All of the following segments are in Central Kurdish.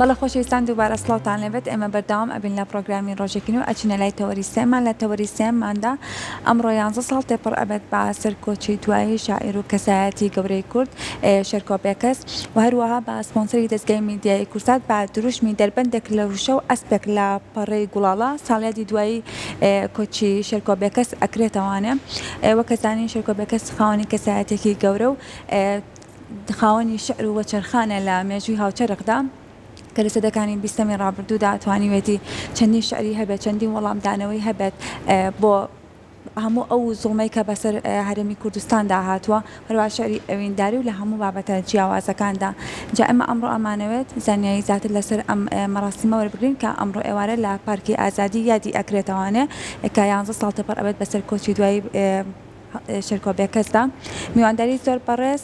بەڵێ خۆشەویستان دووبارە سڵاوتان لێبێت ئێمە بەردەوام ئەبین لە پڕۆگرامی ڕۆژێکی نوێ ئەچینە لای تەوەری سێمان لە تەوەری سێماندا ئەمڕۆ یانزە ساڵ تێپەڕ ئەبێت بە سەر کۆچی دوایی شاعیر و کەسایەتی گەورەی کورد شێرکۆ بێکەس و هەروەها بە سپۆنسەری دەزگای میدیایی کوردسات بە دروشمی دەربەندێک لە وشە و ئەسپێک لە پەڕەی گوڵاڵە ساڵیادی دوایی کۆچی شێرکۆ بێکەس ئەکرێتەوانێ وەک ئەزانین شێرکۆ بێکەس خاوەنی کەسایەتێکی گەورە و خاوەنی شیعر و وەچەرخانە لە مێژووی هاوچەرخدا کە لە سەدەکانی بیستەمی ڕابردوودا توانیوێتی چەندین شیعری هەبێت، چەندین وەڵامدانەوەی هەبێت بۆ هەموو ئەو زوڵمەی کە بەسەر هەرێمی کوردستاندا هاتووە، هەروەها شیعری ئەوینداری و لە هەموو بابەتە جیاوازەکاندا. جا ئێمە ئەمڕۆ ئەمانەوێت زانیاری زیاتر لەسەر ئەم مەراسیمە وەربگرین کە ئەمڕۆ ئێوارە لە پارکی ئازادی یادی ئەکرێتەوانێ کە یانزە ساڵ تێپەڕ ئەبێت بەسەر کۆچی دوایی شێرکۆ بێکەسدا میوانداری زۆر بەڕێز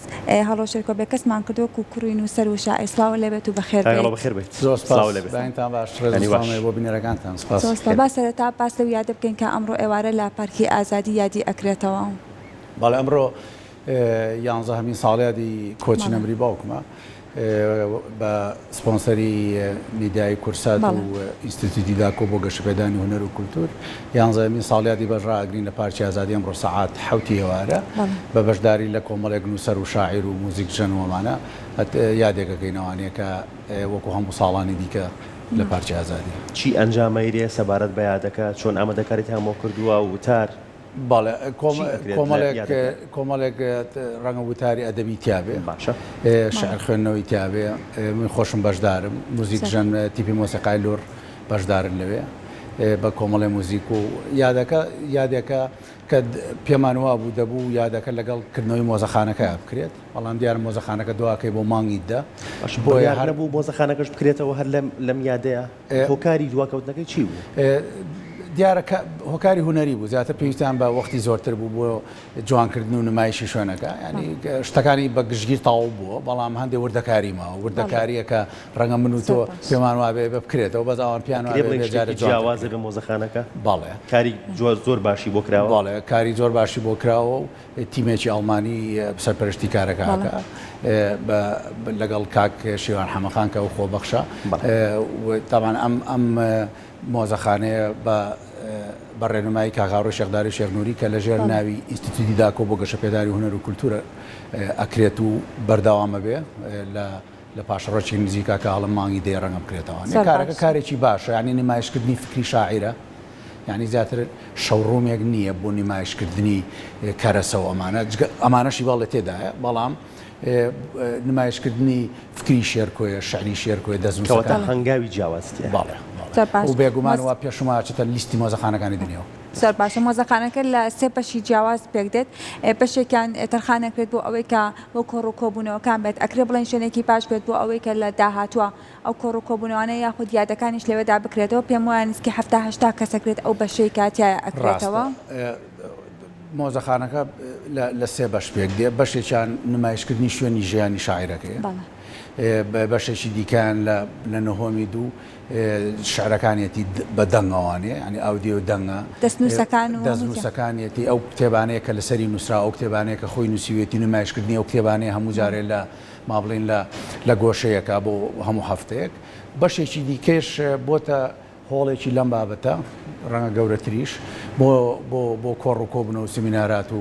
هەڵۆ شێرکۆ بێکەسمان کرد وەکو کوڕی نووسەر و شاعیر سڵاو لێبێت و بەخێر کاک بێیت. هەڵۆ بەخێر بێیت. زۆر سپاس سڵاو لێبێت. بەینتان باش ڕێز و یانی سڵاوم باش. هەیە بۆ بینەرەکانتان سپاس. زۆر سپاس. با سەرەتا باس لەو یادە بکەین کە ئەمڕۆ ئێوارە لە پارکی ئازادی یادی ئەکرێتەوە. بەڵێ ئەمڕۆ یانزەهەمین ساڵیادی کۆچی بەڵێ. نەمری باوکمە. بە سپۆنسەری میدیایی کورسات و ئینستیتیوتی داکۆ بۆ گەشەپێدانی هونەر و کولتوور یانزەیەمین ساڵیادی بەش ڕائەگرین لە پارکی ئازادی ئەمڕۆ سەعات حەوتی ئێوارە بە بەشداری لە کۆمەڵێک نووسەر و شاعیر و موزیکژەن و ئەمانە یادێک ئەکەینەوانێ کە وەکو هەموو ساڵانی دیکە لە پارکی ئازادی. چی ئەنجامەیرێ سەبارەت بە یادەکە؟ چۆن ئامادەکاریتان بۆ کردووە؟ وتار؟ بەڵێ چی ئەکرێت لە کۆمەڵێک یادەکە؟ کۆمەڵێک ڕەنگە وتاری ئەدەبی تیا بێ باشە. شعر خوێندنەوەی تیا بێ من خۆشم بەشدارم موزیک ژەن تیپی مۆسیقای لوڕ بەشدارن لەوێ بە کۆمەڵێ موزیک و یادەکە یادێکە کە پێمان وابوو دەبوو یادەکە لەگەڵ کردنەوەی مۆزەخانەکە بکرێت بەڵام دیارە مۆزەخانەکە دواکەی بۆ مانگی دە باشە بۆیە بڕیار هەر نەبوو مۆزەخانەکەش بکرێتەوە هەر لەم لەم یادەیە؟ هۆکاری دواکەوتنەکەی چی بوو؟ دیارە کە هۆکاری هونەری بوو زیاتر پێویستیان بە وەختی زۆرتر بوو بۆ جوانکردن و نمایشی شوێنەکە ینی شتەکانی بە گشتگیر تەواو بووە بەڵام هەندێک وردەکاری ماوە وردەکاریەکە ڕەنگە من و تۆ پێمان وابێ بە بکرێتەوە بەس ئەوان پێیان کرێ وابێ بڵێین بێ جارێ شتێکی جوانتر جیاوازە بکرێت بێ مۆزەخانەکە؟ بەڵێ کاری زۆر باشی بۆ کراوە؟ بەڵێ کاری زۆر باشی بۆ کراوە و تیمێکی ئەڵمانی سەرپەرشتی کارەکە ئەکا لەگەڵ کاک شیوان حەمەخان کە ئەو خۆبەخشە و تاوان ئەم ئەم مۆزەخانەیە بە بە ڕێنمایی کاک هاوڕێ شێخ داری شێخ نوری کە لەژێر ناوی ئینستیتیوتی داکۆ بۆ گەشەپێدانی هونەر و کولتوورە ئەکرێت و بەردەوامە بێ لە لە پاشەڕۆکی نزیکا کە ئەڵم مانگی دەی ڕەنگە بکرێتەوە کارەکە کارێکی باشە یعنی نمایشکردنی فکری شاعیرە یانی زیاتر شەوڕومێک نییە بۆ نمایشکردنی کەرەسە و ئەمانە، جگە ئەمانەشی بەڵێ تێدایە، بەڵام نمایشکردنی فکری شێرکۆیە، شعری شێرکۆیە، کەواتە دەستنووسەکان. هەنگاوی جیاوازی تیایە. بەڵێ، بەڵێ. زۆر باش. و بێگومان وا پێشم ئەچێتە لیستی مۆزەخانەکانی دنیاوە. زۆر باشە. مۆزەخانەکە لە سێ بەشی جیاواز پێک دێت. بەشێکیان تەرخان ئەکرێت بۆ ئەوەی کە بۆ کۆڕ و کۆبوونەوەکان بێت. ئەکرێ بڵێین شوێنێکی باش بێت بۆ ئەوەی کە لە داهاتووە ئەو کۆڕ و کۆبوونەوانە یاخود یادەکانیش لەوێدا بکرێتەوە، پێم وایە نزیکەی 70 80 کەس ئەکرێت ئەو بەشەی کە تیایا ڕاستە ئەکرێتەوە. مۆزەخانەکە لە سێ بەش پێک دێ، بەشێکیان نمایشکردنی شوێنی ژیانی شاعیرەکەیە، بەڵێ. بەشێکی دیکەیان لە نهۆمی دوو شعرەکانیەتی بە دەنگەوانێ، یانی ئاودیۆ دەنگە، دەستنووسەکان و هەموو تیا. دەستنووسەکانیەتی، ئەو کتێبانەیە کە لەسەری نووسراوە، ئەو کتێبانەیە کە خۆی نووسیویەتی، نمایشکردنی ئەو کتێبانەیە هەموو جارێ لە ما بڵێین لە لە گۆشەیەکە بۆ هەموو هەفتەیەک. بەشێکی دیکەش بۆتە هۆڵێکی لەم بابەتە، ڕەنگە گەورەتریش، بۆ بۆ بۆ کۆڕ و کۆبوونەوە و سیمینارات و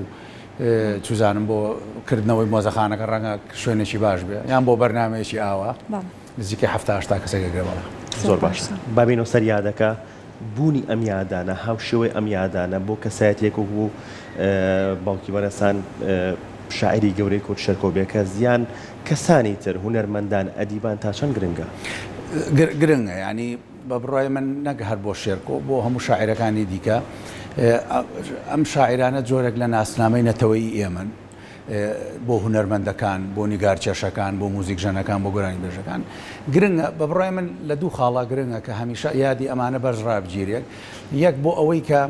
چوزانم بۆ کردنەوەی مۆزەخانەکە ڕەنگە شوێنێکی باش بێ یان بۆ بەرنامەیەکی ئاوا نزیکەی 70 80 کەسێک ئەگرێ بەڵێ. زۆر باشە با بێینەوە سەر یادەکە. بوونی ئەم یادانە، هاوشێوەی ئەم یادانە بۆ کەسایەتییەک وەکوو باوکی بەڕێزتان شاعیری گەورەی کورد شێرکۆ بێکەس یان کەسانی تر، هونەرمەندان، ئەدیبان تا چەند گرنگە؟ گرنگە، یانی بە بڕوای من نەک هەر بۆ شێرکۆ، بۆ هەموو شاعیرەکانی دیکە. ئەم شاعیرانە جۆرێک لە ناسنامەی نەتەوەیی ئێمەن. بۆ هونەرمەندەکان، بۆ نیگارکێشەکان، بۆ موزیکژەنەکان، بۆ گۆرانیبێژەکان گرنگە. بە بڕوای من لە دوو خاڵا گرنگە کە هەمیشە یادی ئەمانە بەرز ڕابگیرێت، یەک بۆ ئەوەی کە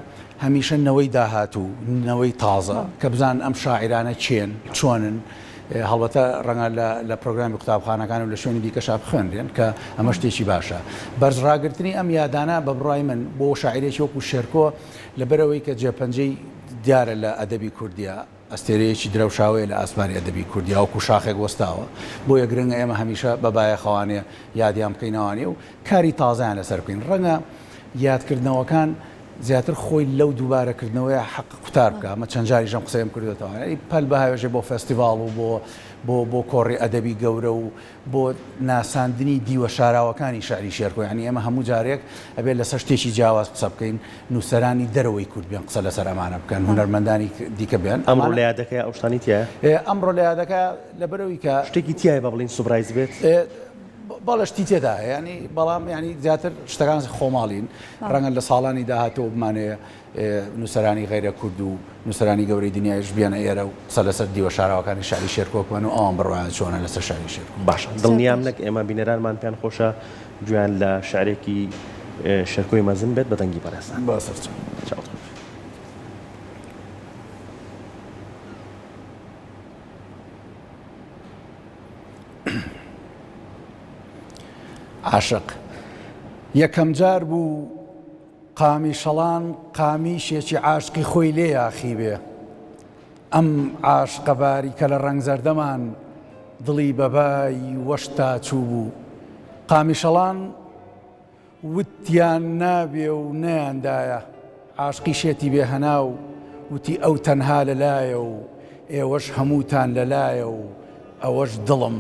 هەمیشە نەوەی داهاتوو، نەوەی تازە کە بزانن ئەم شاعیرانە کێن، چۆنن، هەڵبەتە ڕەنگە لە پرۆگرامی قوتابخانەکان و لە شوێنی دیکەشا بخوێنرێن کە ئەمە شتێکی باشە. بەرز ڕاگرتنی ئەم یادانە بە بڕوای من بۆ شاعیرێکی وەکوو شێرکۆ لەبەرئەوەی کە جێپەنجەی دیارە لە ئەدەبی کوردیا. ئەستێرەیەکی درەوشاوەیە لە ئاسمانی ئەدەبی کوردیا وەکوو شاخێک وەستاوە، بۆیە گرنگە ئێمە هەمیشە بە بایەخەوانێ یادیان بکەینەوانێ و کاری تازەیان لەسەر بکەین. ڕەنگە یادکردنەوەکان زیاتر خۆی لەو دووبارەکردنەوەیە حەق قوتار بکا، ئەمە چەند جاریش ئەم قسەیەم کردۆتەوە، یانی پەل بهاوێژێ بۆ فێستیڤاڵ و بۆ بۆ بۆ کۆڕی ئەدەبی گەورە و بۆ ناساندنی دیوە شاراوەکانی شعری شێرکۆ، یانی ئێمە هەموو جارێک ئەبێت لەسەر شتێکی جیاواز قسە بکەین، نووسەرانی دەرەوەی کورد بێن قسە لەسەر ئەمانە بکەن، هونەرمەندانی دیکە بێن. ئەمڕۆ لە یادەکەیا ئەو شتانەی تیایە؟ ئەمڕۆ لە یادەکە لەبەرئەوەی کە. شتێکی تیایە با بڵێین surprise بێت؟ بەڵێ شتی تێدایە، یانی بەڵام یانی زیاتر شتەکان خۆماڵین، ڕەنگە لە ساڵانی داهاتووە بمانەوێ نووسەرانی غەیرە کورد و نووسەرانی گەورەی دنیایش بێنە ئێرە و قسە لەسەر دیوە شاراوەکانی شعری شێرکۆ بکەن و ئەوان بڕوایان چۆنە لەسەر شعری شێرکۆ. باشە دڵنیام نەک ئێمە بینەرانمان پێیان خۆشە گوێیان لە شعرێکی شێرکۆی مەزن بێت بە دەنگی بەڕێزتان. با سەرچاو. چاوت خۆش بێت. عاشق یەکەمجار بوو قامیشەڵان قامیشێکی عاشقی خۆی لێ یاخی بێ. ئەم عاشقە باریکە لە ڕەنگ زەردەمان دڵی بە بای وەشتا چووبوو. قامیشەڵان وتیان نابێ و نەیاندایە. عاشقی شێتی بێ هەناو وتی ئەو تەنها لە لایە و ئێوەش هەمووتان لە لایە و ئەوەش دڵم.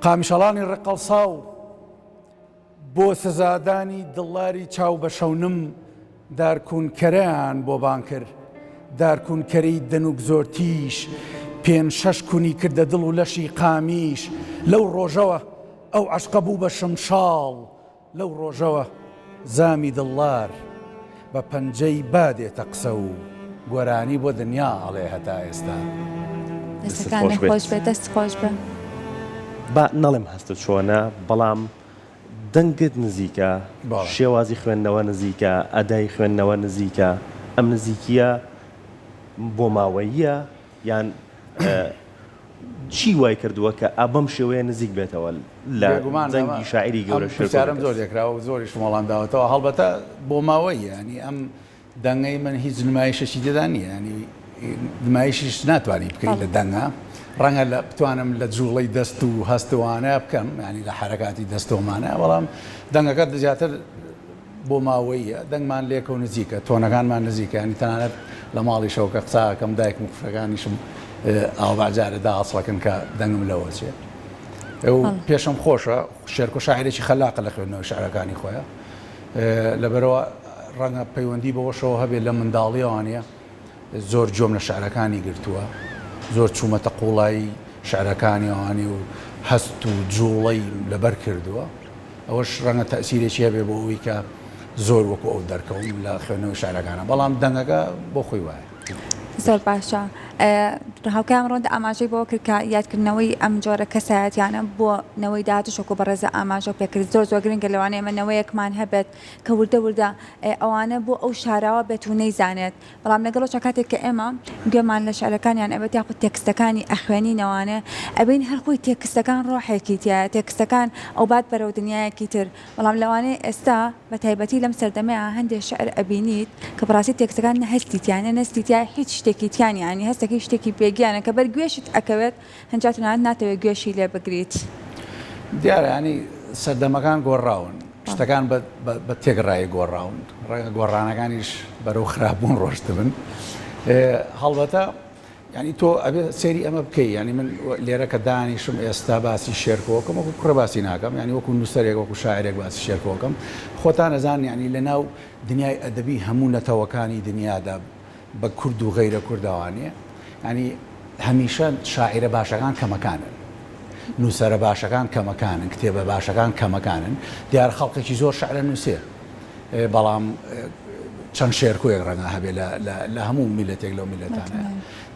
قامیشەڵانی ڕقەڵساو. بۆ سزادانی دڵاری چاو بە شەونم دارکونکەرەیان بۆ بانگ کرد. دارکونکەرەی دەنووک زۆر تیژ پێنج شەش کونی کردە دڵ و لەشی قامیش. لەو ڕۆژەوە ئەو عەشقە بوو بە شمشاڵ. لەو ڕۆژەوە زامی دڵار بە پەنجەی با دێتە قسە و گۆرانی بۆ دنیا ئەڵێ هەتا ئێستا. دەستەکانت خۆش بێت دەست خۆش بێ. با نەڵێم هەستت چۆنە بەڵام دەنگت نزیکە شێوازی خوێندنەوە نزیکە ئەدای خوێندنەوە نزیکە ئەم نزیکیە بۆماوەییە یان چی وای کردووە کە ئا بەم شێوەیە نزیک بێتەوە لە دەنگی شاعیری گەورە شێرکۆ بێکەس؟ پرسیارم زۆر لێکراوە و زۆریشم وەڵام داوەتەوە هەڵبەتە بۆماوەییە یانی ئەم دەنگەی من هیچ نمایشێکی تێدا نییە ینی نمایشیش ناتوانانی بکەیت لە دەنگە ڕەنگە لە بتوانم لە جوڵەی دەست و هەستوانە بکەم ینی لە حرەکاتی دەستۆمانە بەڵام دەنگەکە زیاتر بۆ ماوەیە دەنگمان لێکە و نزیکە تۆنەکانمان نزیکە ینی تەنانەت لە ماڵی شەوکە قساکەم دایکم خوشەکانیشم ئاوباجارە داهەسڵەکەن کە دەنگم لەوە چێ پێشم خۆشە شێرکۆ شاعرێکی خەلاقە لە خوێندنەوەی شعرەکانی خۆیان لەبەرئەوە ڕەنگە پەیوەندی بەوەشەوە هەبێت لە منداڵییەوانە زۆر گوێم لە شعرەکانی گرتووە، زۆر چوومەتە قووڵایی شعرەکانیەوانی و هەست و جووڵەی لەبەر کردووە، ئەوەش ڕەنگە تەئسیرێکی هەبێت بۆ ئەوەی کە زۆر وەکو ئەو دەرکەوم لە خوێندنەوەی شعرەکانا، بەڵام دەنگەکە بۆ خۆی وایە. زۆر باشە. هاوکارم ڕۆندە ئاماژەی بەوە کرد کە یادکردنەوەی ئەم جۆرە کەسایەتیانە بۆ نەوەی داهاتووش وەکو بەڕێزە ئاماژەو پێکرد زۆر زۆر گرنگە لەوانەیە ئێمە نەوەیەکمان هەبێت کە وردە وردە ئەوانە بۆ ئەو شاراوە بێت و نەیزانێت بەڵام لەگەڵەوە کاتێک کە ئێمە گوێمان لە شعرەکانیان ئەبێت یاخود تێکستەکانی ئەخوێنینەوانێ ئەبین هەر خۆی تێکستەکان ڕۆحێکی تیایە تێکستەکان ئەوبات بەرەو دنیایەکی تر بەڵام لەوانەیە ئێستا بە تایبەتی لەم سەردەمەیا هەندێ شعر ئەبینیت کە بەڕاستی تێکستەکان نە هەستی تیا نە نەستی تیا هیچ شتێکی تیا نیە یانی هەستەکەی شتێکی بێ گیانە کە بەر گوێشت ئەکەوێت هەنجا تەنانەت ناتەوێت گوێشی لێ بگریت. دیارە یانی سەردەمەکان گۆڕاون شتەکان بە بە تێکڕایی گۆڕاون ڕەنگە گۆڕانەکانیش بەرەو خراپبوون ڕۆشتبن هەڵبەتە یانی تۆ ئەبێ سەیری ئەمە بکەی یانی من لێرە کە دانیشم ئێستا باسی شێرکۆکەم وەکو کوڕە باسی ناکەم یانی وەکو نووسەرێک وەکو شاعرێک باسی شێرکۆکەم خۆتان ئەزان یانی لە ناو دنیای ئەدەبی هەموو نەتەوەکانی دنیادا بە کورد و غەیرە کوردەوانێ یانی هەمیشە شاعیرە باشەکان کەمەکانن نووسەرە باشەکان کەمەکانن کتێبە باشەکان کەمەکانن دیار خەڵکێکی زۆر شعرە نووسێ بەڵام چەند شێرکۆیەک ڕەنگە هەبێ لە هەموو میلەتێک لەو میلەتانە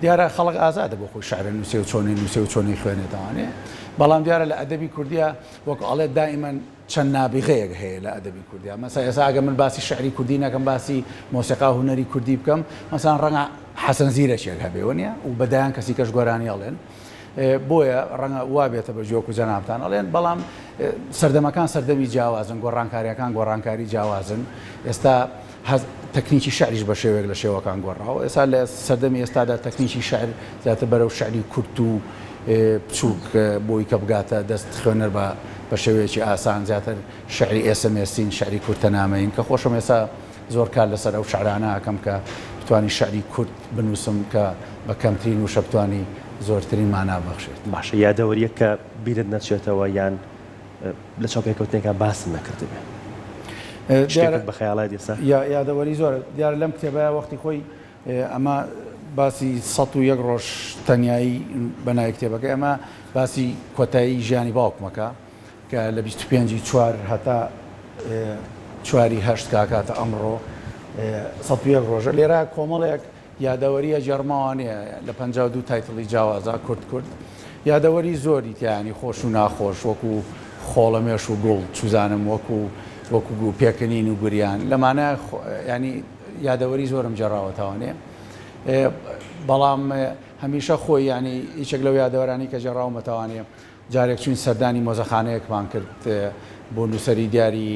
دیارە خەڵک ئازادە بۆ خۆی شعرە نووسێ و چۆنی نووسێ و چۆنی خوێنێتەوانێ بەڵام دیارە لە ئەدەبی کوردیا وەک ئەڵێ دائیمەن چەند نابیغەیەک هەیە لە ئەدەبی کوردیا مەسا ئێستا ئەگەر من باسی شعری کوردی نەکەم باسی مۆسیقا هونەری کوردی بکەم مەسان ڕەنگە حەسەن زیرەکێک هەبێ وەنیە و بەدایان کەسی کەش گۆرانی ئەڵێن. بۆیە ڕەنگە وا بێتە بە جۆک و جەنابتان ئەڵێن بەڵام سەردەمەکان سەردەمی جیاوازن گۆڕانکاریەکان گۆڕانکاری جیاوازن ئێستا تەکنیکی شعریش بە شێوەیەک لە شێوەکان گۆڕاوە ئێستا لە سەردەمی ئێستادا تەکنیکی شعر زیاتر بەرەو شعری کورت و بچووک بۆی کە بگاتە دەست خوێنەر بە بە شێوەیەکی ئاسان زیاتر شعری ئێسەمێسین شعری کورتەنامەین کە خۆشم ئێستا زۆر کار لەسەر ئەو شعرانە ئەکەم کە بتوانی شعری کورت بنووسم کە بە کەمترین وشە بتوانی زۆرترین مانا ببەخشێت. باشە یادەوەریەک کە بیرت نەچێتەوە یان لە چاوپێکەوتنێکا باست نەکردبێ شتێکت بە خەیاڵایت ئێستا؟ یادەوەری زۆرە دیارە لەم کتێبە وەختی خۆی ئەمە باسی 101 ڕۆژ تەنیایی بە ناوی کتێبەکەی ئەمە باسی کۆتایی ژیانی باوکمەکە کە لە 25 ی چوار هەتا چواری هەشت کە ئەکاتە ئەمڕۆ 101 ڕۆژە لێرە کۆمەڵێک یادەوەریە گێڕمەوانەیە لە 52 title ی جیاوازا کورت کورت یادەوەری زۆری تیایانی خۆش و ناخۆش وەکو خۆڵەمێش و گوڵ چوزانم وەکو وەکو پێکەنین و گریان لەمانە ینی یادەوەری زۆرم گێڕاوەتەوانێ بەڵام هەمیشە خۆی ینی یەکێک لەو یادەوەرانی کە گێڕاومەتەوانێ جارێک چوین سەردانی مۆزەخانەیەکمان کرد بۆ نووسەری دیاری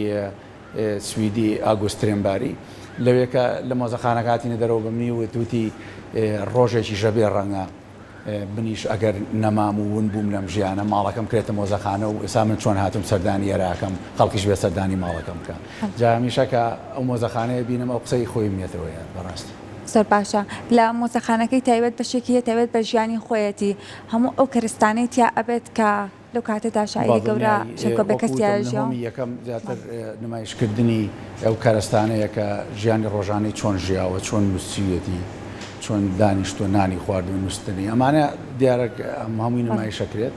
سویدی ئاگوست ترێنباری. لەوێ کە لە مۆزەخانەکە هاتینە دەرەوە بە منی وت، وتی ڕۆژێکیش ئەبێ ڕەنگە منیش ئەگەر نەمام و ون بووم لەم ژیانە ماڵەکەم کرێتە مۆزەخانە و ئێستا من چۆن هاتووم سەردانی ئێرە ئەکەم خەڵکیش بێ سەردانی ماڵەکەم بکا. جا هەمیشە کە ئەو مۆزەخانەیە بینم ئەو قسەی خۆیم یەتەوە یاد بەڕاستی. زۆر باشە لە مۆزەخانەکەی تایبەت بەشێکی هەیە تایبەت بە ژیانی خۆیەتی هەموو ئەو کەرستانەی تیا ئەبێت کە لەو کاتەدا شاعیری گەورە بەدڵنیایی شێرکۆ وەکو بێکەس وتم تیا ژیاوە. نهۆمی یەکەم زیاتر نمایشکردنی ئەو کەرەستانەیە کە ژیانی ڕۆژانەی چۆن ژیاوە، چۆن نووسیویەتی، چۆن دانیشتووە نانی خواردووە، نووستنی ئەمانە دیارە هەمووی نمایش ئەکرێت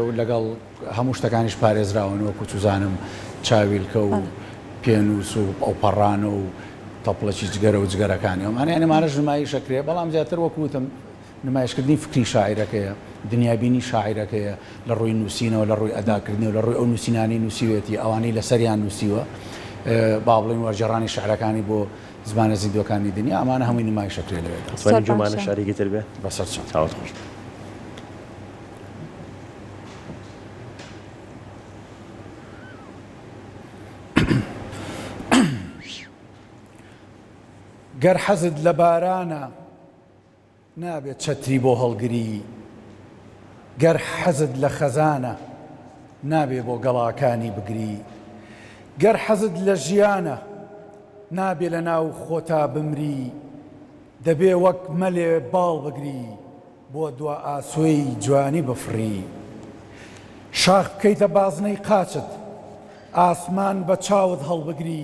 و لەگەڵ هەموو شتەکانیش پارێزراون وەکو چوزانم چاویلکە و پێنووس و ئەو پەڕانە و تەپڵەکی جگەرە و جگەرەکانی ئەمانە یانی ئەمانەش نمایش ئەکرێ بەڵام زیاتر وەکو وتم نمایشکردنی فکری شاعیرەکەیە، دنیابینی شاعیرەکەیە لە ڕووی نووسینەوە، لە ڕووی ئەداکردنەوە، لە ڕووی ئەو نووسینانەی نووسیوێتی، ئەوانەی لەسەریان نووسیوە، با بڵێین وەرگێڕانی شیعرەکانی بۆ زمانە زیندووەکانی دنیا، ئەمانە هەمووی نمایش ئەکرێ لەوێدا. زۆر ئەتوانین جومانە باشە. شعرێکی تر بێ؟ بەسەر چاو. چاوت خۆش بێ. گەر حەزت لە بارانە نابێت چەتری بۆ هەڵگری، گەر حەزت لە خەزانە نابێ بۆ گەڵاکانی بگری، گەر حەزت لە ژیانە نابێ لە ناو خۆتا بمری، دەبێ وەک مەلێ باڵ بگری بۆ دوا ئاسۆی جوانی بفڕی. شاخ بکەیتە بازنەی قاچت، ئاسمان بە چاوت هەڵبگری،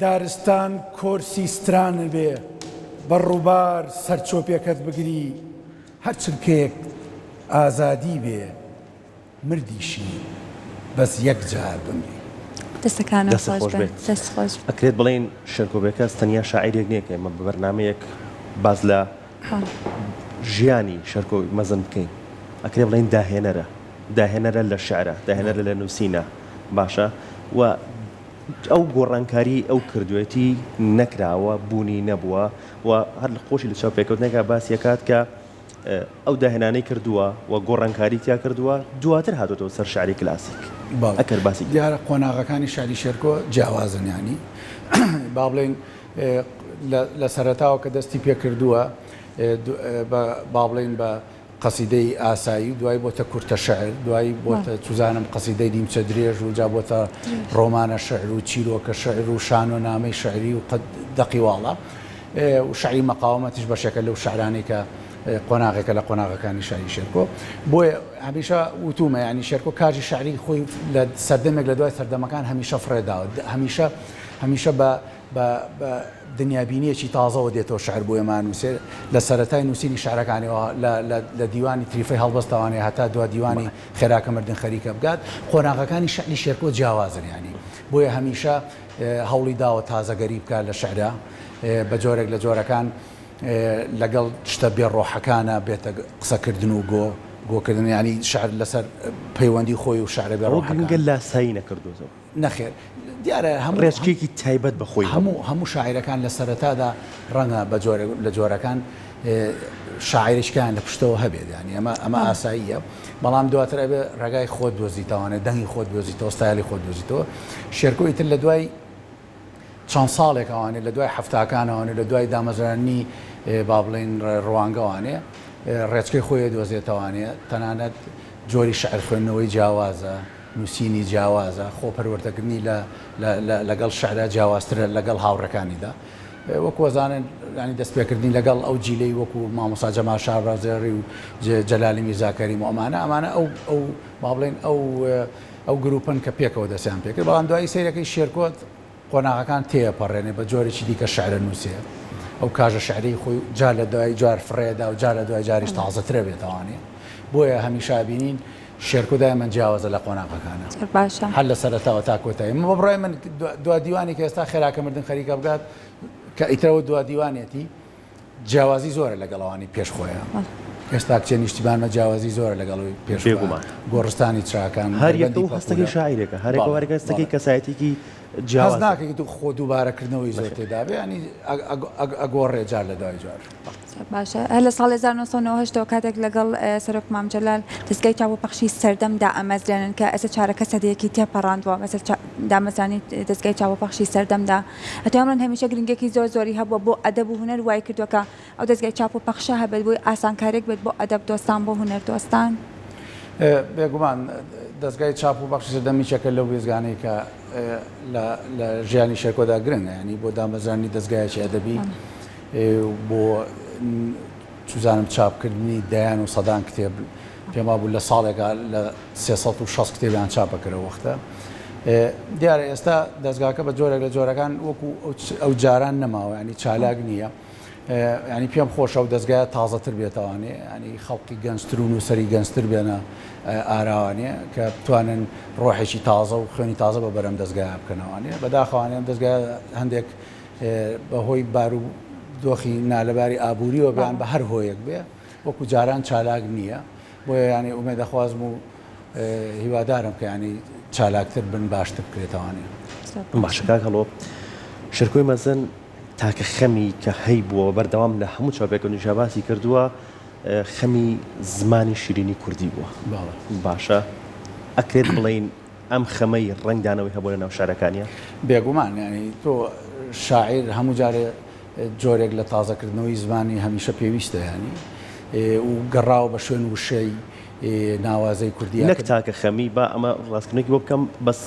دارستان کۆرسی سترانت بێ، بە ڕووبار سەرچۆپێکەت بگری، هەر چرکەیەک ئازادی بێ، مردیشی بەس یەک جار بمری. دەستەکانت دەستت خۆش خۆش بێت. بێت. دەست خۆش. ئەکرێت بڵێین شێرکۆ بێکەس تەنیا شاعیرێک نییە کە ئێمە بە بەرنامەیەک باس لە ژیانی شێرکۆ مەزن بکەین. ئەکرێ بڵێین داهێنەرە. داهێنەرە لە شیعرا، داهێنەرە لە نووسینا. باشە و ئەو گۆڕانکاریەی ئەو کردوێتی نەکراوە، بوونی نەبووە و هەر خۆشی لە چاوپێکەوتنێکا باسی ئەکات کە ئەو داهێنانەی کردووە و گۆڕانکاری تیا کردووە دواتر هاتۆتەوە سەر شعری کلاسیک. بەڵێ ئەگەر باسی دیارە قۆناغەکانی شعری شێرکۆ جیاوازن یانی با بڵێین لە سەرەتاوە کە دەستی پێ کردووە با بڵێین بە قەسیدەی ئاسایی و دوایی بۆتە کورتە شعر، دوایی بۆتە چوزانم قەسیدەی نیمچە درێژ و جا بۆتە ڕۆمانە شعر و چیرۆکە شعر و شانۆنامەی شعری و دەقی واڵا و شعری مەقاومەتیش بەشێکە لەو شعرانەی کە قۆناغێکە لە قۆناغەکانی شعری شێرکۆ. بۆیە هەمیشە وتومە یانی شێرکۆ کاژی شعری خۆی لە سەردەمێک لە دوای سەردەمەکان هەمیشە فڕێ داوە، هەمیشە هەمیشە بە بە بە دنیابینییەکی تازەوە دێتەوە شعر بۆ ئێمە ئەنووسێ، لە سەرەتای نووسینی شعرەکانیەوە لە لە لە دیوانی تریفەی هەڵبەستەوانەیە هەتا دوا دیوانی خێراکە مردن خەریکە بگات، قۆناغەکانی شعری شێرکۆ جیاوازن یانی بۆیە هەمیشە هەوڵی داوە تازەگەری بکات لە شعرا بە جۆرێک لە جۆرەکان لەگەڵ شتە بێ ڕۆحەکانە بێتە قسەکردن و گۆ گۆکردن یانی شعر لەسەر پەیوەندی خۆی و شعرە بێ ئەوە گرنگە ڕۆحەکان. لاسایی نەکردۆتەوە. نەخێر دیارە هەموو ڕێچکەیەکی تایبەت بە خۆی هەبوو. هەموو هەموو شاعیرەکان لە سەرەتادا ڕەنگە بە جۆرێک لە جۆرەکان. شاعیرێکیان لە پشتەوە هەبێت یانی ئەمە ئەمە ئاساییە بەڵام دواتر ئەبێ ڕێگای خۆت دۆزیتەوانێ دەنگی خۆت دۆزیتەوە ستایلی خۆت دۆزیتەوە شێرکۆ ئیتر لە دوای چەند ساڵێک ئەوانێ لە دوای حەفتاکانەوانێ لە دوای دامەزرانی با بڵێین ڕوانگەوانێ ڕێچکەی خۆی دۆزێتەوانێ تەنانەت جۆری شعر خوێندنەوەی جیاوازە نووسینی جیاوازە خۆ پەروەردەکردنی لە لەگەڵ شعرا جیاوازترە لەگەڵ هاوڕێکانیدا وەکو ئەزانن یانی دەستپێکردنی لەگەڵ ئەو جیلەی وەکو مامۆستا جەمال شاربازێڕی و جەلالی میرزا کەریم و ئەمانە ئەمانە ئەو ئەو با بڵێین ئەو ئەو گروپن کە پێکەوە دەستیان پێکرد بەڵام دوایی سەیرەکەی شێرکۆت قۆناغەکان تێپەڕێنێ بە جۆرێکی دیکە شعرە نووسێ ئەو کاژە شعری خۆی جار لە دوای جار فڕێدا و جار لە دوای جاریش تازەترە بێتەوانێ بۆیە هەمیشە بینین شێرکۆ دایمەن جیاوازە لە قۆناغەکانە زۆر باشە. هەر لە سەرەتاوە تا کۆتایی من بە بڕوای من دوا دیوانی کە ئێستا خێراکە مردن خەریکە بگات کە ئیترەوە دوا دیوانێتی جیاوازی زۆرە لەگەڵ ئەوانی پێش خۆیان ئێستا کچێ نیشتیمانمە جیاوازی زۆرە لەگەڵ ئەوی پێش خۆیان بێگومان. گۆڕستانی چراکان هەر یەکە دەربەندی و هەستەکەی پەپوولە شاعیرێکە هەر یەکە و بەڵێ هەر یەکە هەستەکەی بەڵێ کەسایەتیەکی هەست جیاوازە. ناکەیت خۆ دووبارەکردنەوەی زۆر نەخێر. تێدا بێ یانی ئەگۆڕێ جار لە دوای جار. زۆر باشە هەر لە ساڵی 1998 ەوە کاتێک لەگەڵ سەرۆک مام جەلال دەزگای چاپ و پەخشی سەردەم دائەمەزرێنن کە ئێستا چارەکە سەدەیەکی تێپەڕاندووە بەسەر دامەزرانی دەزگای چاپ و پەخشی سەردەمدا ئەتوانم بڵێم هەمیشە گرنگیەکی زۆر زۆری هەبووە بۆ ئەدەب و هونەر وای کردووە کە ئەو دەزگای چاپ و پەخشە هەبێت بۆی ئاسانکاریەک بێت بۆ ئەدەب دۆستان بۆ هونەر دۆستان. بێگومان دەزگای چاپ و پەخشی سەردەم یەکێکە لەو وێستگانەی کە لە ژیانی شێرکۆدا گرنگە یانی بۆ دامەزرانی دەزگایەکی ئەدەبی بۆ چوزانم چاپکردنی دەیان و سەدان کتێب پێم وابوو لە ساڵێکا لە 360 کتێبیان چاپە کرد وەختە دیارە ئێستا دەستگاکە بە جۆرێک لە جۆرەکان وەکو ئەو جاران نەماوە ینی چالاک نییە ینی پێم خۆشە و دەستگای تازەتر بێتوانێ ینی خەڵکی گەنجتر و نووسری گەنجتر بێنە ئاراوانێ کە بتوانن ڕۆحێکی تازە و خوێنی تازە بە بەرەم دەستگای بکەنەوانێ بەداخەوانێ دەستگای هەندێک بە هۆی بارو دۆخی نالەباری ئابووریەوە بێ یان بە هەر هۆیەک بێ وەکو جاران چالاک نییە بۆیە یانی ئومێدەخوازم و هیوادارم کە یانی چالاکتر بن باشتر بکرێتەوانێ. باشە کاک هەڵۆ شێرکۆی مەزن تاکە خەمی کە هەیبووە بەردەوام لە هەموو چاوپێکەوتنیشا باسی کردووە خەمی زمانی شیرینی کوردی بووە باشە ئەکرێت بڵێین ئەم خەمەی ڕەنگدانەوەی هەبووە لە ناو شعرەکانیا؟ بێگومان، یانی تۆ شاعیر هەموو جارێ جۆرێک لە تازەکردنەوەی زمانی هەمیشە پێویستە یانی و گەڕاوە بە شوێن وشەی ناوازەی کوردییا نەک تاکە خەمی، با ئەمە ڕاستکردنێکی بۆ بکەم، بەس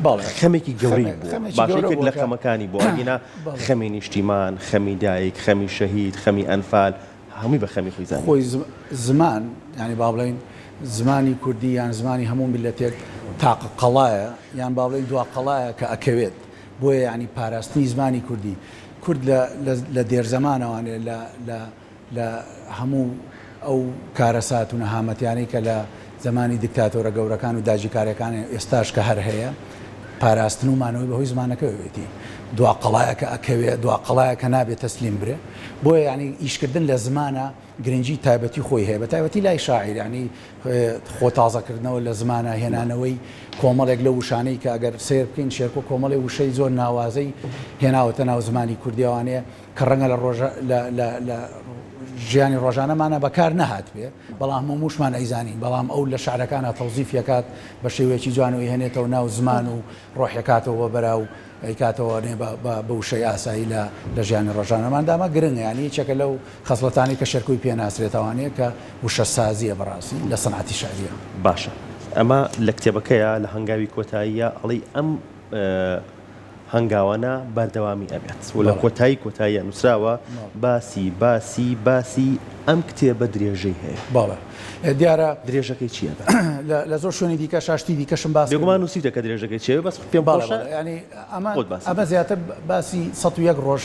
بەڵێ خەمێکی گەورەی خەمێ بووە، خەمێکی باشە گەورە یەکێک بووە لە کە خەمەکانی بووە، ئەگینا بەڵێ. خەمی نیشتیمان، خەمی دایک، خەمی شەهید، خەمی ئەنفال، هەمووی بە خەمی خۆی زانیوە. خۆی زمان یانی با بڵێین زمانی کوردی یان زمانی هەموو میللەتێک تاقە قەڵایە یان با بڵێین دوا قەڵایە کە ئەکەوێت بۆیە یانی پاراستنی زمانی کوردی کورد لە لە دێرزەمانەوانێ لە لە لە هەموو ئەو کارەسات و نەهامەتیانەی کە لە زمانی دیکتاتۆرە گەورەکان و داگیرکارەکان ئێستاش کە هەر هەیە پاراستن و مانەوەی بەهۆی زمانەکەوەیەتی دوا قەڵایە کە ئەکەوێ دوا قەڵایە کە نابێ تەسلیم برێ بۆیە یانی ئیشکردن لە زمانە گرنگی تایبەتی خۆی هەیە بە تایبەتی لای شاعیر یانی خۆ تازەکردنەوە لە زمانە هێنانەوەی کۆمەڵێک لەو وشانەی کە ئەگەر سەیر بکەین شێرکۆ کۆمەڵێ وشەی زۆر ناوازەی هێناوەتە ناو زمانی کوردیەوانەیە کە ڕەنگە لە ڕۆژە لە لە لە ژیانی ڕۆژانەمانە بەکار نەهاتبێ بەڵام هەمووشمان ئەیزانین بەڵام ئەو لە شعرەکانا تەوزیفی ئەکات بە شێوەیەکی جوان و ئەیهێنێتەوە ناو زمان و ڕۆحیەکاتەوە بە بەرا و ئەیکاتەوە نێ بە بە بە وشەی ئاسایی لە لە ژیانی ڕۆژانەماندا ئەمە گرنگە یانی یەکێکە لەو خەسڵەتانەی کە شێرکۆی پێ ناسرێتەوانەیە کە وشەسازییە بەڕاستی لە سەنعەتی شعرییە. باشە ئەمە لە کتێبەکەیە لە هەنگاوی کۆتاییە ئەڵێی ئەم هەنگاوانە بەردەوامی ئەبێت و لە کۆتایی کۆتاییە نووسراوە باسی باسی باسی ئەم کتێبە درێژەی هەیە. بەڵێ دیارە. درێژەکەی چییە؟ لە زۆر شوێنی دیکە شتی دیکەشم باس کردووە. بێگومان نووسیوتە کە درێژەکەی چییە بەس پێم خۆشە یانی ئەمە ئەمە زیاتر باسی 101 ڕۆژ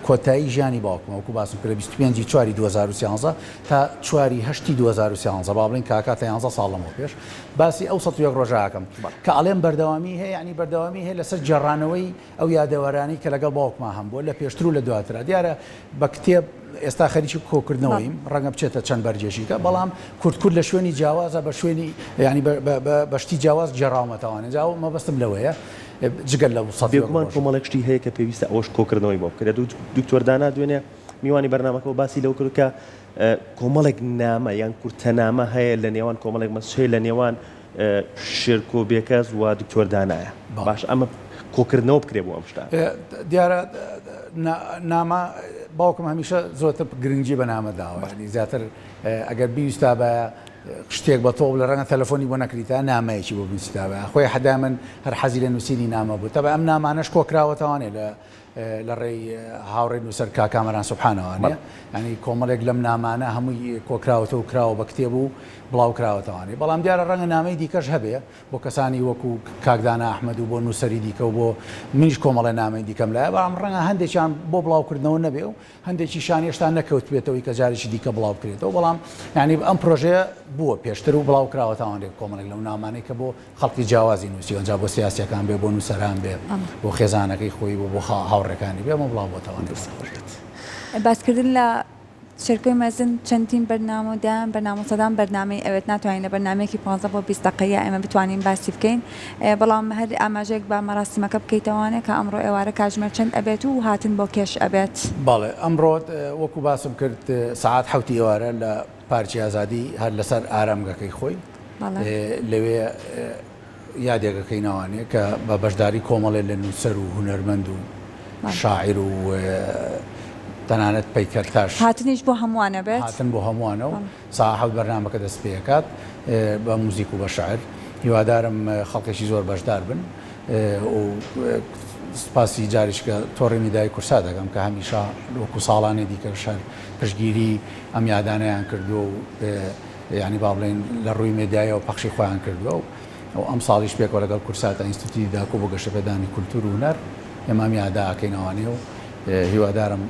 کۆتایی ژیانی باوکمە وەکو باسم کرد لە 25 ی چواری 2013 تا چواری هەشتی 2013 با بڵێین کاکا تا 11 ساڵ لەمەو پێش باسی ئەو 101 ڕۆژە ئەکەم کە ئەڵێم بەردەوامی هەیە یانی بەردەوامی هەیە لەسەر گێڕانەوەی ئەو یادەوەرانەی کە لەگەڵ باوکما هەمبووە لە پێشتر و لە دواترا دیارە بە کتێب ئێستا خەریکی کۆکردنەوەیم ڕەنگە بچێتە چەند بەرگێکیکە بەڵام کورت کورت لە شوێنی جیاوازە بە شوێنی ینی بە شتی جیاواز گێڕاومەتەوانێ جا مەبەستم لەوەیە جگەل لە سەد بێگومان کۆمەڵێک شتی هەیە کە پێویستە ئەوەش کۆکردنەوەی بۆ بکرێت و دکتۆر دانا دوێنێ میوانی بەرنامەکە و باسی لەوە کرد کە. کۆمەڵێک نامە یان کورتەنامە هەیە لە نێوان کۆمەڵێک مەسج هەیە لە نێوان شێرکۆ بێکەس و دکتۆر دانایە باش ئەمە کۆکردنەوە بکرێ بۆ ئەم شتە. دیارە نامە باوکم هەمیشە زۆرتر گرنگی بە نامە داوە یانی زیاتر ئەگەر بیویستابایە شتێک بە تۆ بڵێ ڕەنگە تەلەفۆنی بۆ نەکریتا نامەیەکی بۆ بنووسیتابایە خۆی حەدا من هەر حەزی لە نووسینی نامە بوو تەبعەن ئەم نامانەش کۆکراوەتەوانێ لە لە ڕێی هاوڕێی نووسەر کاک کامەران سوبحانەوانێ یانی کۆمەڵێک لەم نامانە هەمووی کۆکراوەتەوە و کراوە بە کتێب و بڵاو کراوەتەوانێ بەڵام دیارە ڕەنگە نامەی دیکەش هەبێ بۆ کەسانی وەکو کاک دانا ئەحمەد و بۆ نووسەری دیکە و بۆ منیش کۆمەڵێ نامەی دیکەم لایە بەڵام ڕەنگە هەندێکیان بۆ بڵاوکردنەوە نەبێ و هەندێکیشان هێشتا نەکەوتبێتەوەی کە جارێکی دیکە بڵاو بکرێتەوە، بەڵام یانی ئەم پرۆژەیە بووە پێشتر و بڵاو کراوەتەوانێ کۆمەڵێک لەو نامانەی کە بۆ خەڵکی جیاوازی نووسیوە جا بۆ سیاسیەکان بێ بۆ نووسەران بێ بۆ خێزانەکەی خۆی بۆ بۆ هاوڕێکانی بێ ئەمە بڵاو بۆتەوانێ. دەست خۆش بێت. باسکردن لە شێرکۆی مەزن چەندین بەرنامە و دەیان بەرنامە و سەدان بەرنامەی ئەوێت ناتوانین لە بەرنامەیەکی پانزە بۆ 20 دەقەییا ئێمە بتوانین باسی بکەین بەڵام هەر ئاماژەیەک بە مەراسیمەکە بکەیتەوانێ کە ئەمڕۆ ئێوارە کاتژمێر چەند ئەبێت و هاتن بۆ کێش ئەبێت؟ بەڵێ ئەمڕۆ وەکو باسم کرد سەعات حەوتی ئێوارە لە پارکی ئازادی هەر لەسەر ئارامگەکەی خۆی لەوێ یادێک ئەکەینەوانێ کە بە بەشداری کۆمەڵێ لە نووسەر و هونەرمەند و شاعیر و تەنانەت پەیکەرتاش. هاتنیش بۆ هەمووان ئەبێت؟ هاتن بۆ هەمووانە و سەعات حەوت بەرنامەکە دەست پێ ئەکات بە موزیک و بە شعر. هیوادارم خەڵکێکی زۆر بەشدار بن و سوپاسی جارێکیکە تۆڕی میدیایی کوردسات دەکەم کە هەمیشە وەکو ساڵانی دیکەش هەر پشتگیری ئەم یادانەیان کردووە و یانی با بڵێین لە ڕووی مێدیاییەوە پەخشی خۆیان کردووە و ئەمساڵیش پێکەوە لەگەڵ کوردسات ئینستیتوتی داکۆ بۆ گەشەپێدانی کولتوور و هونەر ئێمە ئەم یادە ئەکەینەوانێ و هیوادارم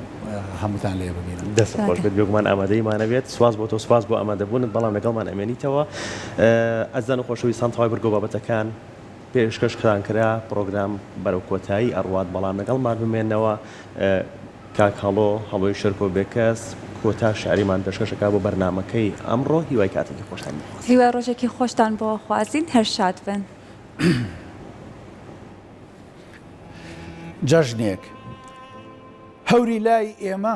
هەمووتان لێ ببینم. دەستت خۆش بێت بێگومان ئامادەییمان ئەبێت سوپاس بۆ تۆ سوپاس بۆ ئامادەبوونت بەڵام لەگەڵمان ئەمێنیتەوە ئەزیزان و خۆشەویستان تەواوی بڕگە و بابەتەکان پێشکەشتان کرا پڕۆگرام بەرەو کۆتایی ئەڕوات بەڵام لەگەڵمان بمێنەوە کاک هەڵۆ، هەڵۆی شێرکۆ بێکەس، کۆتا شیعریمان پێشکەش ئەکا بۆ بەرنامەکەی ئەمڕۆ، هیوای کاتێکی خۆشتان بۆ خوازین. هیوای ڕۆژێکی خۆشتان بۆ خوازین، هەر شاد بن. جەژنێک هەوری لای ئێمە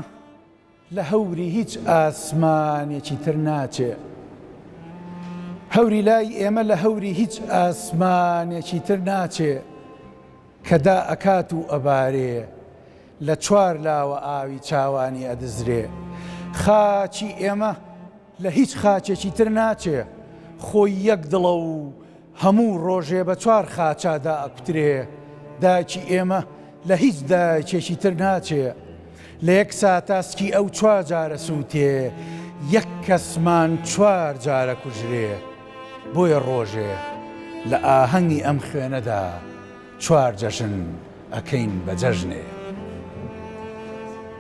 لە هەوری هیچ ئاسمانێکی تر ناچێ. هەوری لای ئێمە لە هەوری هیچ ئاسمانێکی تر ناچێ. کە دا ئەکات و ئەبارێ لە چوار لاوە ئاوی چاوانی ئەدزرێ خاکی ئێمە لە هیچ خاکێکی تر ناچێ خۆی یەک دڵە و هەموو ڕۆژێ بە چوار خاچا دائەکوترێ دایکی ئێمە لە هیچ دایکێکی تر ناچێ لە یەک ساتا سکی ئەو چوار جارە سووتێ یەک کەسمان چوار جارە کوژرێ بۆیە ڕۆژێ لە ئاهەنگی ئەم خوێنەدا چوار جەژن ئەکەین بە جەژنێ.